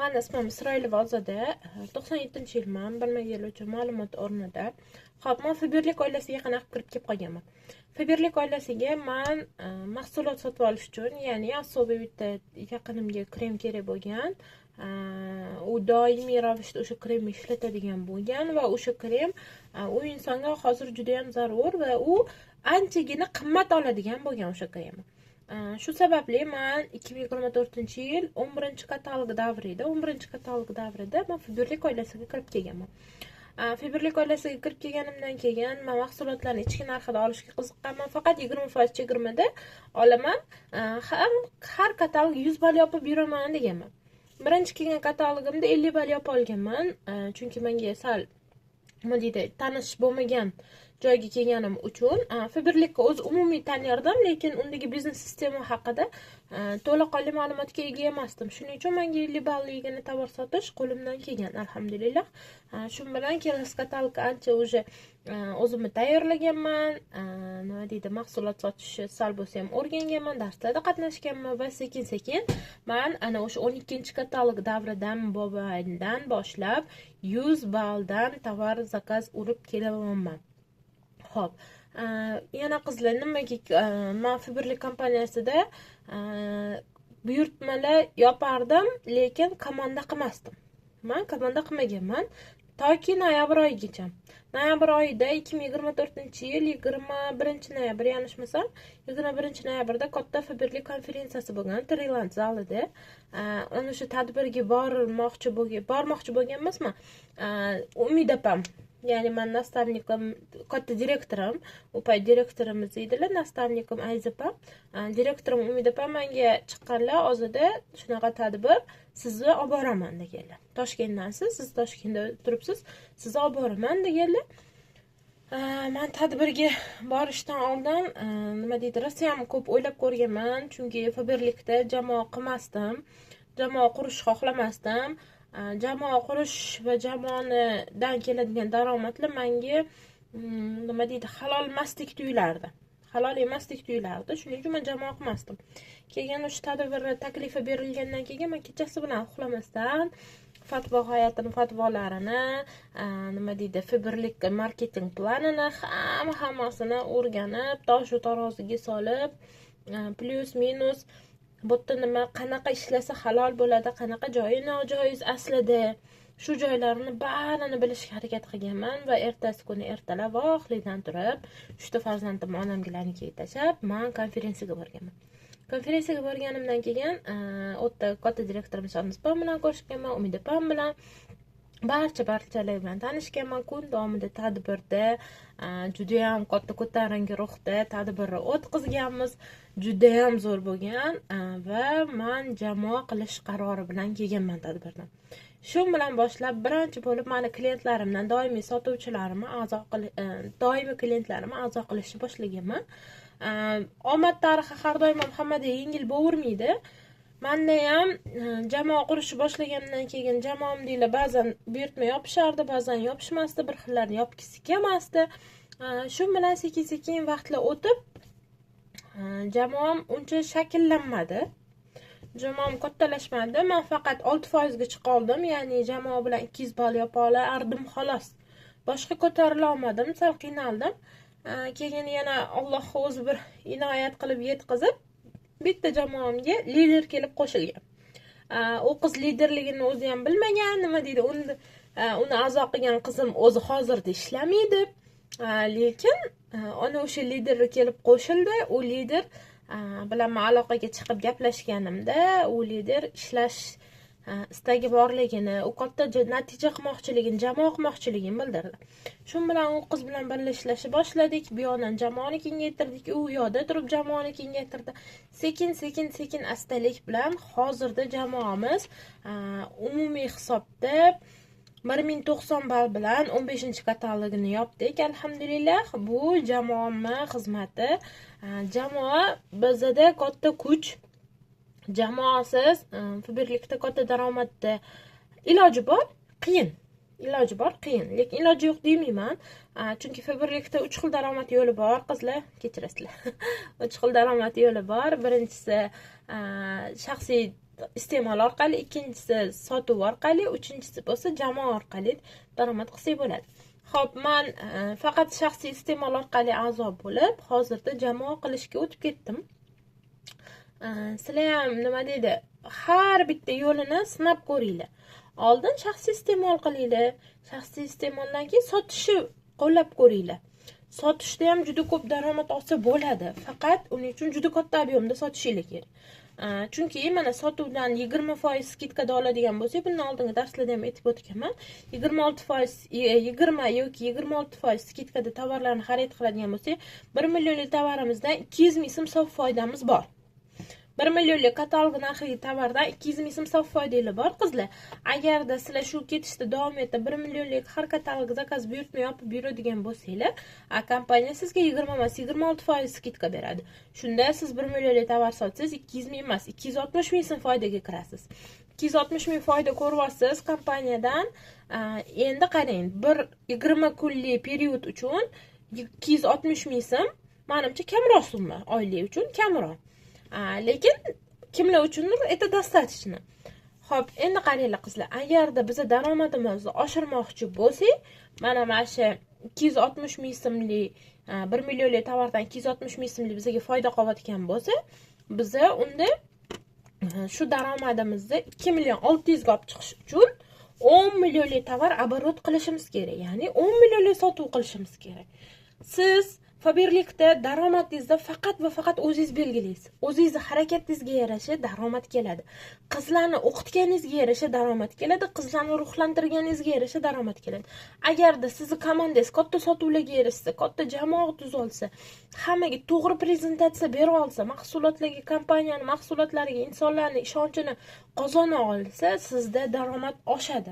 Mani ismim Isroilova Ozoda, 97-yilman, bilmaganlar uchun ma'lumot o'rnida. Xo'p, man Faberlic oilasiga qanaqa kirib kelib qolganman? Faberlic oilasiga man mahsulot sotib olish uchun, ya'ni особый bitta yaqinimga krem kerak bo'lgan. U doimiy ravishda o'sha kremni ishlatadigan bo'lgan va o'sha krem u insonga hozir juda ham zarur va u anchagina qimmat oladigan bo'lgan o'sha kremni. Shu sababli man 2024-yil 11-katalog davrida, 11-katalog davrida man Faberlic oilasiga kirib kelganman. Faberlic oilasiga kirib kelganimdan keyin man mahsulotlarni ichki narxida olishga qiziqqanman. Faqat 20% chegirmada olaman. Har katalog 100 ball yopib yuraman deganman. Birinchi kelgan katalogimda 50 ball yopib olganman. Chunki menga sal, nima deydi, tanish bo'lmagan joyga kelganim uchun. Faberlicni o'zi umumiy tanirdim, lekin undagi biznes sistema haqida to'laqonli ma'lumotga ega emasdim. Shuning uchun menga 50 balligini tovar sotish qo'limdan kelgan, alhamdulillah. Shu bilan kelasi katalogga ancha уже o'zimni tayyorlaganman. Nima deydi, mahsulot sotishni sal bo'lsa ham o'rganganman, darslarda qatnashganman va sekin sekin man ana o'sha 12-katalog davridan mobayndan boshlab 100 balldan tovar zakaz urib kelyapman. Xo'p, yana qizlar, nimaga man Faberlic kompaniyasida buyurtmalar yopardim, lekin komanda qilmasdim? Man komanda qilmaganman toki noyabr oyigacha. Noyabr oyida, 2024-yil 21 noyabr, yanglishmasam, 21 noyabrda katta Faberlic konferensiyasi bo'lgan Triland zalida. Ana o'sha tadbirga bormoqchi bo'lgan emasman. Umid opam, ya'ni mani наставник im, katta direktorim, u payt direktorimiz edilar, наставник im Aziz opam, direktorim Umid opam menga chiqqanlar: "Ozoda, shunaqa tadbir, sizni olib boraman", deganlar. "Toshkentdansiz, siz Toshkentda turibsiz, sizni olib boraman", deganlar. Man tadbirga borishdan oldin, nima deydi, rosayam ko'p o'ylab ko'rganman, chunki Faberlikda jamoa qilmasdim, jamoa qurishni xohlamasdim. Jamoa qurish va jamoanidan keladigan daromadlar menga, nima deydi, halol emasdek tuyulardi, halol emasdek tuyulardi. Shuning uchun man jamoa qilmasdim. Keyin o'sha tadbir taklifi berilgandan keyin man kechasi bilan uxlamasdan Fatvo Hayotini fatvolarini, nima deydi, Faberlic marketing planini, hamma hammasini o'rganib, toshu taroziga solib, plyus minus, bu yerda nima, qanaqa ishlasa halol bo'ladi, qanaqa joyi nojoiz aslida, shu joylarni barini bilishga harakat qilganman. Va ertasi kuni ertalab vaqtlidan turib, uchta farzandimni onamgilarnikiga tashlab, man konferensiyaga borganman. Konferensiyaga borganimdan keyin u yerda katta direktorimiz Shahnoz opam bilan ko'rishganman, Umid opam bilan, barcha barchalar bilan tanishganman. Kun davomida tadbirda judayam katta ko'tarinki ruhda tadbirni o'tkazganmiz, judayam zo'r bo'lgan va man jamoa qilish qarori bilan kelganman tadbirdan. Shu bilan boshlab birinchi bo'lib mani klientlarimdan doimiy sotuvchilarimni a'zo, doimiy klientlarimni a'zo qilishni boshlaganman. Omad tarixi har doim ham hammada yengil bo'lavermaydi. Mandayam jamoa qurishni boshlagandan keyin jamoamdagilar ba'zan buyurtma yopishardi, ba'zan yopishmasdi, bir xillarni yopgisi kelmasdi. Shu bilan sekin sekin vaqtlar o'tib, jamoam uncha shakllanmadi, jamoam kattalashmadi. Man faqat 6 foizga chiqa oldim, ya'ni jamoa bilan 200 ball yopa olardim, xolos, boshqa ko'tarila olmadim, sal qiynaldim. Keyin yana Alloh o'zi bir inoyat qilib yetkazib, bitta jamoamga lider kelib qo'shilgan. U qiz liderligini o'zi ham bilmagan, nima deydi, uni a'zo qilgan qizim o'zi hozirda ishlamaydi, lekin ana o'sha lider kelib qo'shildi. U lider bilan man aloqaga chiqib gaplashganimda, u lider ishlash istagi borligini, u katta natija qilmoqchiligini, jamoa qilmoqchiligini bildirdi. Shu bilan u qiz bilan birga ishlashni boshladik. Bu yoqdan jamoani kengaytirdik, u yoqda turib jamoani kengaytirdi. Sekin sekin sekin, astalik bilan hozirda jamoamiz umumiy hisobda 1090 ball bilan 15-katalogini yopdik, alhamdulillah. Bu jamoamni xizmati. Jamoa bizada katta kuch. Jamoasiz Faberlikda katta daromadda iloji bor qiyin, iloji bor qiyin, lekin iloji yo'q demayman, chunki Faberlikda uch xil daromad yo'li bor. Qizlar, kechirasizlar, uch xil daromad yo'li bor. Birinchisi shaxsiy iste'mol orqali, ikkinchisi sotuv orqali, uchinchisi bo'lsa jamoa orqali daromad qilsak bo'ladi. Xo'p, man faqat shaxsiy iste'mol orqali a'zo bo'lib, hozirda jamoa qilishga o'tib ketdim. Sizlar ham, nima deydi, har bitta yo'lini sinab ko'ringlar. Oldin shaxsiy iste'mol qilinglar, shaxsiy iste'moldan keyin sotishni qo'llab ko'ringlar. Sotishda ham juda ko'p daromad olsa bo'ladi, faqat uning uchun juda katta объем da sotishinglar kerak. Chunki mana sotuvdan 20% скидка da oladigan bo'lsak, bundan oldingi darslarda ham aytib o'tganman, 26%, 20 yoki 26% скидка da tovarlarni xarid qiladigan bo'lsak, 1 millionlik tovarimizdan 200 ming so'm sof foydamiz bor. 1 millionlik katalog narxidagi tovardan 200 ming so'm sof foydanglar bor, qizlar. Agarda sizlar shu ketishda davom etib 1 millionlik har katalog заказ buyurtma yopib yuradigan bo'lsanglar, kompaniya sizga 20 emas, 26% скидка beradi. Shunda siz 1 millionlik tovar sotsangiz, 200 ming emas, 260 ming so'm foydaga kirasiz. 260 ming foyda ko'ryapsiz kompaniyadan. Endi qarang, bir 20 kunlik период uchun 260 ming so'm manimcha kamroq summa, oylik uchun kamroq. Lekin kimlar uchundir это достаточно. Xo'p, endi qaranglar, qizlar, agarda biza daromadimizni oshirmoqchi bo'lsak, mana shu 260 ming so'mlik, 1 millionlik tovardan 260 ming so'mlik bizga foyda qolayotgan bo'lsa, biza unda shu daromadimizni 2 million 600 ga olib chiqish uchun 10 millionlik tovar оборот qilishimiz kerak, ya'ni 10 millionlik sotuv qilishimiz kerak. Siz Faberlikda daromadingizni faqat va faqat o'zingiz belgilaysiz. O'zingizni harakatingizga yarasha daromad keladi. Qizlarni o'qitganingizga yarasha daromad keladi, qizlarni ruhlantirganingizga yarasha daromad keladi. Agarda sizni komandangiz katta sotuvlarga erishsa, katta jamoa tuzolsa, hammaga to'g'ri prezentatsiya bera olsa, mahsulotlarga, kompaniyani mahsulotlariga insonlarni ishonchini qozona olsa, sizda daromad oshadi.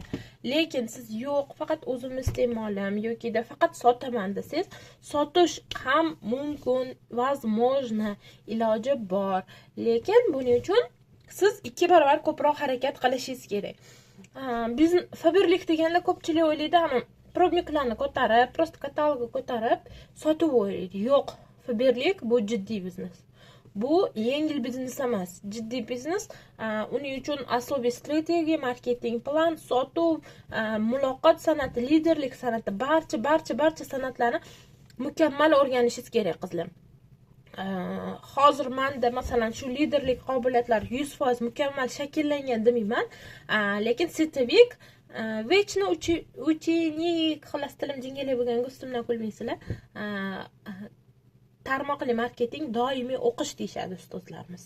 Lekin siz yo'q, faqat o'zim iste'molim yokida faqat sotaman desangiz, sotish ham mumkin, возможно, iloji bor. Lekin buning uchun siz 2 barobar ko'proq harakat qilishingiz kerak. Biz Faberlik deganda ko'pchilik o'ylaydi, hamma пробник larni ko'tarib, просто katalogni ko'tarib sotib o'ylaydi. Yo'q, Faberlik bu jiddiy biznes. Bu yengil biznes emas, jiddiy biznes. Uning uchun особый strategiya, marketing plan, sotuv, muloqot san'ati, liderlik san'ati, barcha barcha barcha san'atlarni mukammal o'rganishingiz kerak, qizlar. Hozir manda, masalan, shu liderlik qobiliyatlari 100% mukammal shakllangan demayman, lekin сетевик вечно ученик, xullas, tilim jingalak bo'lganga ustimdan kulmaysizlar. Tarmoqli marketing doimiy o'qish deyishadi ustozlarimiz.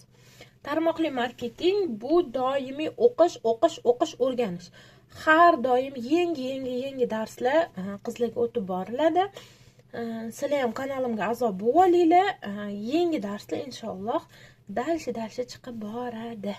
Tarmoqli marketing bu doimiy o'qish, o'qish, o'qish, o'rganish. Har doim yangi, yangi, yangi darslar qizlarga o'tib boriladi. Sizlar ham kanalimga a'zo bo'lib olinglar. Yangi darslar inshaalloh дальше, дальше chiqib boradi.